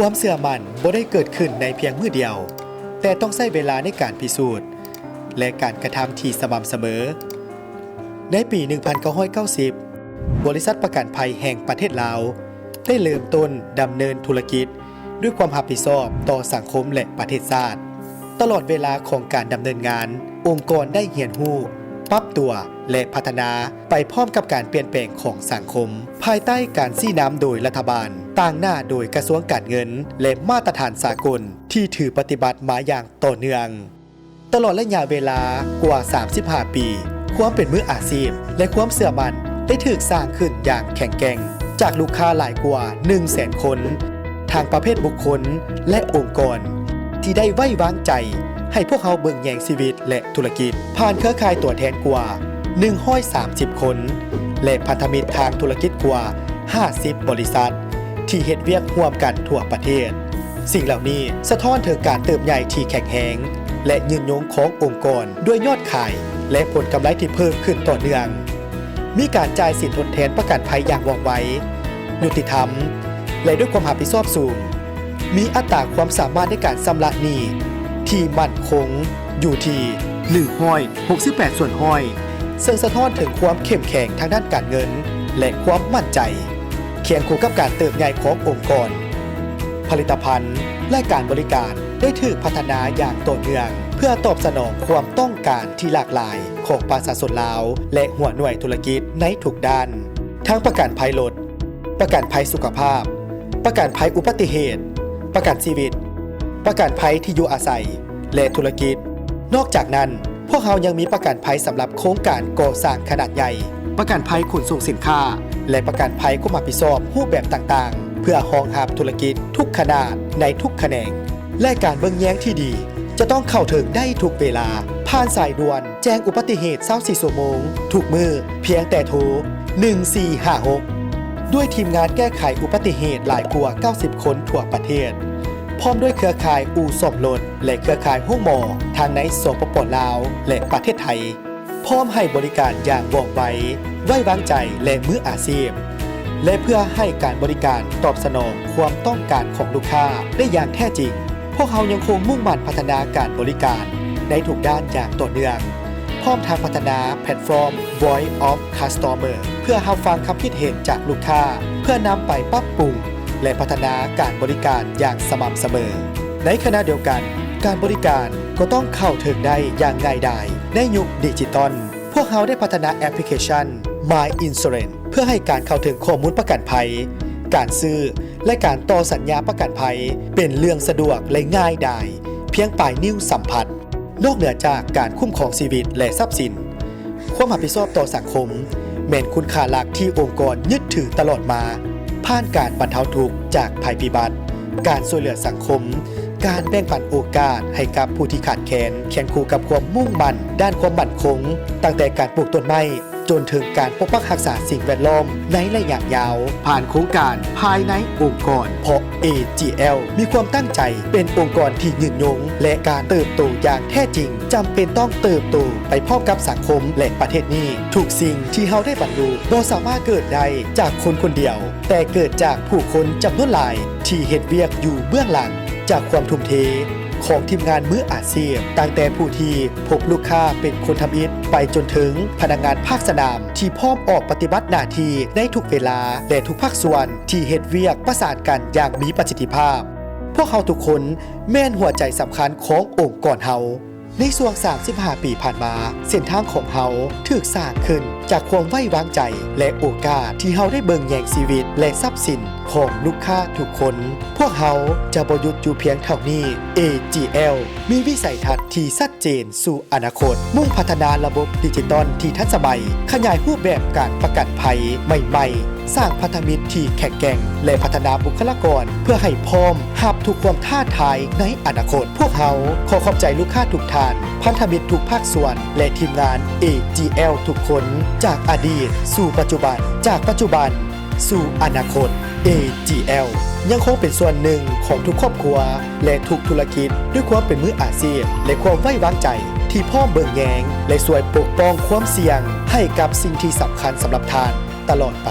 ຄວາມເຊື່ອໝັ້ນບໍ່ໄດ້ເກີດຂຶ້ນໃນພຽງມື້ດຽວ, ແຕ່ຕ້ອງໃຊ້ເວລາໃນການພິສູດ ແລະ ການກະທຳທີ່ສະໝ່ຳສະເໝີ. ໃນປີໜຶ່ງພັນເກົ້າຮ້ອຍເກົ້າສິບ ບໍລິສັດປະກັນໄພແຫ່ງປະເທດລາວ ໄດ້ເລີ່ມຕົ້ນດຳເນີນທຸລະກິດດ້ວຍຄວາມຮັບຜິດຊອບຕໍ່ສັງຄົມ ແລະ ປະເທດຊາດ. ຕະຫຼອດເວລາຂອງການດຳເນີນງານ, ອົງກອນໄດ້ຮຽນຮູ້, ປັບຕົວ ແລະ ພັດທະນາໄປພ້ອມກັບການປ່ຽນແປງຂອງສັງຄົມ, ພາຍໃຕ້ການຊີ້ນຳໂດຍລັດຖະບານ, ຕາງໜ້າໂດຍກະຊວງການເງິນ ແລະ ມາດຕະຖານສາກົນທີ່ຖືປະຕິບັດມາຢ່າງຕໍ່ເນື່ອງ. ຕະຫຼອດໄລຍະເວລາກວ່າສາມສິບຫ້າປີ, ຄວາມເປັນມືອາຊີບ ແລະ ຄວາມເຊື່ອໝັ້ນໄດ້ຖືກສ້າງຂຶ້ນຢ່າງແຂງແກ່ງຈາກລູກຄ້າຫຼາຍກວ່າໜຶ່ງແສນຄົນ, ທັງປະເພດບຸກຄົນ ແລະ ອົງກອນ ທີ່ໄດ້ໄວ້ວາງໃຈໃຫ້ພວກເຮົາເບິ່ງແຍງຊີວິດ ແລະ ທຸລະກິດ ຜ່ານເຄືອຂ່າຍຕົວແທນກວ່າໜຶ່ງຮ້ອຍສາມສິບຄົນ ແລະ ພັນທະມິດທາງທຸລະກິດກວ່າຫ້າສິບບໍລິສັດ ທີ່ເຮັດວຽກຮ່ວມກັນທົ່ວປະເທດ. ສິ່ງເຫຼົ່ານີ້ສະທ້ອນເຖິງການເຕີບໃຫຍ່ທີ່ແຂງແຮງ ແລະ ຍືນຍົງຂອງອົງກອນ ດ້ວຍຍອດຂາຍ ແລະ ຜົນກຳໄລທີ່ເພີ່ມຂຶ້ນຕໍ່ເນື່ອງ. ມີການຈ່າຍສິນທົດແທນປະກັນໄພຢ່າງວ່ອງໄວ, ຍຸຕິທຳ ແລະ ດ້ວຍຄວາມຮັບຜິດຊອບສູງ. ມີອັດຕາຄວາມສາມາດໃນການຊຳລະໜີ້ທີ່ໝັ້ນຄົງຢູ່ທີ່ໜຶ່ງຮ້ອຍຫົກສິບແປດສ່ວນຮ້ອຍ, ເຊິ່ງສະທ້ອນເຖິງຄວາມເຂັ້ມແຂງທາງດ້ານການເງິນ ແລະ ຄວາມໝັ້ນໃຈ. ຄຽງຄູ່ກັບການເຕີບໃຫຍ່ຂອງອົງກອນ, ຜະລິດຕະພັນ ແລະ ການບໍລິການໄດ້ຖືກພັດທະນາຢ່າງຕໍ່ເນື່ອງ ເພື່ອຕອບສະໜອງຄວາມຕ້ອງການທີ່ຫຼາກຫຼາຍຂອງປະຊາຊົນລາວ ແລະ ຫົວໜ່ວຍທຸລະກິດໃນທຸກດ້ານ, ທັງປະກັນໄພລົດ, ປະກັນໄພສຸຂະພາບ, ປະກັນໄພອຸບັດຕິເຫດ, ປະກັນຊີວິດ, ປະກັນໄພທີ່ຢູ່ອາໄສ ແລະ ທຸລະກິດ. ນອກຈາກນັ້ນ, ພວກເຮົາຍັງມີປະກັນໄພສຳລັບໂຄງການກໍ່ສ້າງຂະໜາດໃຫຍ່, ປະກັນໄພຂົນສົ່ງສິນຄ້າ ແລະ ປະກັນໄພຄວາມຮັບຜິດຊອບຮູບແບບຕ່າງໆ ເພື່ອຮອງຮັບທຸລະກິດທຸກຂະໜາດໃນທຸກຂະແໜງ. ແລະ ການເບິ່ງແຍງທີ່ດີຈະຕ້ອງເຂົ້າເຖິງໄດ້ທຸກເວລາ ຜ່ານສາຍດ່ວນແຈ້ງອຸບັດຕິເຫດຊາວສີ່ຊົ່ວໂມງທຸກມື້ ພຽງແຕ່ໂທໜຶ່ງສີ່ຫ້າຫົກ ດ້ວຍທີມງານແກ້ໄຂອຸບັດຕິເຫດຫຼາຍກວ່າເກົ້າສິບຄົນທົ່ວປະເທດ, ພ້ອມດ້ວຍເຄືອຂ່າຍອູ່ສ້ອມລົດ ແລະ ເຄືອຂ່າຍໂຮງໝໍທັງໃນ ສປປ ລາວ ແລະ ປະເທດໄທ, ພ້ອມໃຫ້ບໍລິການຢ່າງວ່ອງໄວ, ໄວ້ວາງໃຈ ແລະ ມືອາຊີບ. ແລະ ເພື່ອໃຫ້ການບໍລິການຕອບສະໜອງຄວາມຕ້ອງການຂອງລູກຄ້າໄດ້ຢ່າງແທ້ຈິງ, ພວກເຮົາຍັງຄົງມຸ່ງໝັ້ນພັດທະນາການບໍລິການໃນທຸກດ້ານຢ່າງຕໍ່ເນື່ອງ, ພ້ອມທັງພັດທະນາແພລດຟອມ Voice of Customer ເພື່ອຮັບຟັງຄຳຄິດເຫັນຈາກລູກຄ້າ ເພື່ອນຳໄປປັບປຸງ ແລະ ພັດທະນາການບໍລິການຢ່າງສະໝ່ຳສະເໝີ. ໃນຂະນະດຽວກັນ, ການບໍລິການກໍຕ້ອງເຂົ້າເຖິງໄດ້ຢ່າງງ່າຍດາຍໃນຍຸກດິຈິຕອນ. ພວກເຮົາໄດ້ພັດທະນາແອັບພລິເຄຊັນ My Insurance ເພື່ອໃຫ້ການເຂົ້າເຖິງຂໍ້ມູນປະກັນໄພ, ການຊື້ ແລະ ການຕໍ່ສັນຍາປະກັນໄພເປັນເລື່ອງສະດວກ ແລະ ງ່າຍດາຍ ພຽງປາຍນິ້ວສຳຜັດ. ນອກເໜືອຈາກການຄຸ້ມຄອງຊີວິດ ແລະ ຊັບສິນ, ຄວາມຮັບຜິດຊອບຕໍ່ສັງຄົມແມ່ນຄຸນຄ່າຫຼັກທີ່ອົງກອນຍຶດຖືຕະຫຼອດມາ, ຜ່ານການບັນເທົາທຸກຈາກໄພພິບັດ, ການຊ່ວຍເຫຼືອສັງຄົມ, ການແບ່ງປັນໂອກາດໃຫ້ກັບຜູ້ທີ່ຂາດແຄນ, ຄຽງຄູ່ກັບຄວາມມຸ່ງໝັ້ນດ້ານຄວາມໝັ້ນຄົງ, ຕັ້ງແຕ່ການປູກຕົ້ນໄມ້ ຈົນເຖິງການປົກປັກຮັກສາສິ່ງແວດລ້ອມໃນໄລຍະຍາວ, ຜ່ານໂຄງການພາຍໃນອົງກອນ, ເພາະ ເອຈີແອລ ມີຄວາມຕັ້ງໃຈເປັນອົງກອນທີ່ຍືນຍົງ ແລະ ການເຕີບໂຕຢ່າງແທ້ຈິງຈຳເປັນຕ້ອງເຕີບໂຕໄປພ້ອມກັບສັງຄົມ ແລະ ປະເທດນີ້. ທຸກສິ່ງທີ່ເຮົາໄດ້ບັນລຸບໍ່ສາມາດເກີດໄດ້ຈາກຄົນຄົນດຽວ, ແຕ່ເກີດຈາກຜູ້ຄົນຈຳນວນຫຼາຍທີ່ເຮັດວຽກຢູ່ເບື້ອງຫຼັງ, ຈາກຄວາມທຸ່ມເທ ຂອງທີມງານມືອາຊີບ, ຕັ້ງແຕ່ຜູ້ທີ່ພົບລູກຄ້າເປັນຄົນທຳອິດ ໄປຈົນເຖິງພະນັກງານພາກສະໜາມທີ່ພ້ອມອອກປະຕິບັດໜ້າທີ່ໃນທຸກເວລາ ແລະ ທຸກພາກສ່ວນທີ່ເຮັດວຽກປະສານກັນຢ່າງມີປະສິດທິພາບ. ພວກເຮົາທຸກຄົນແມ່ນຫົວໃຈສຳຄັນຂອງອົງກອນເຮົາ. ໃນຊ່ວງສາມສິບຫ້າປີຜ່ານມາ, ເສັ້ນທາງຂອງເຮົາຖືກສ້າງຂຶ້ນຈາກຄວາມໄວ້ວາງໃຈ ແລະ ໂອກາດທີ່ເຮົາໄດ້ເບິ່ງແຍງຊີວິດ ແລະ ຊັບສິນຂອງລູກຄ້າທຸກຄົນ. ພວກເຮົາຈະບໍ່ຢຸດຢູ່ພຽງເທົ່ານີ້. ເອຈີແອລ ມີວິໄສທັດທີ່ຊັດເຈນສູ່ອະນາຄົດ, ມຸ່ງພັດທະນາລະບົບດິຈິຕອນທີ່ທັນສະໄໝ, ຂະຫຍາຍຮູບແບບການປະກັນໄພໃໝ່ໆ, ສ້າງພັນທະມິດທີ່ແຂງແກ່ງ ແລະ ພັດທະນາບຸກຄະລາກອນເພື່ອໃຫ້ພ້ອມຮັບທຸກຄວາມທ້າທາຍໃນອະນາຄົດ. ພວກເຮົາຂໍຂອບໃຈລູກຄ້າທຸກທ່ານ, ພັນທະມິດທຸກພາກສ່ວນ ແລະ ທີມງານ ເອຈີແອລ ທຸກຄົນ, ຈາກອະດີດສູ່ປັດຈຸບັນ, ຈາກປັດຈຸບັນ ສູ່ອະນາຄົດ. ເອຈີແອລ ຍັງຄົງເປັນສ່ວນໜຶ່ງຂອງທຸກຄອບຄົວ ແລະ ທຸກທຸລະກິດ ດ້ວຍຄວາມເປັນມືອາຊີບ ແລະ ຄວາມໄວ້ວາງໃຈທີ່ພ້ອມເບິ່ງແຍງ ແລະ ຊ່ວຍປົກປ້ອງຄວາມສ່ຽງໃຫ້ກັບສິ່ງທີ່ສຳຄັນສຳລັບທ່ານຕະຫຼອດໄປ.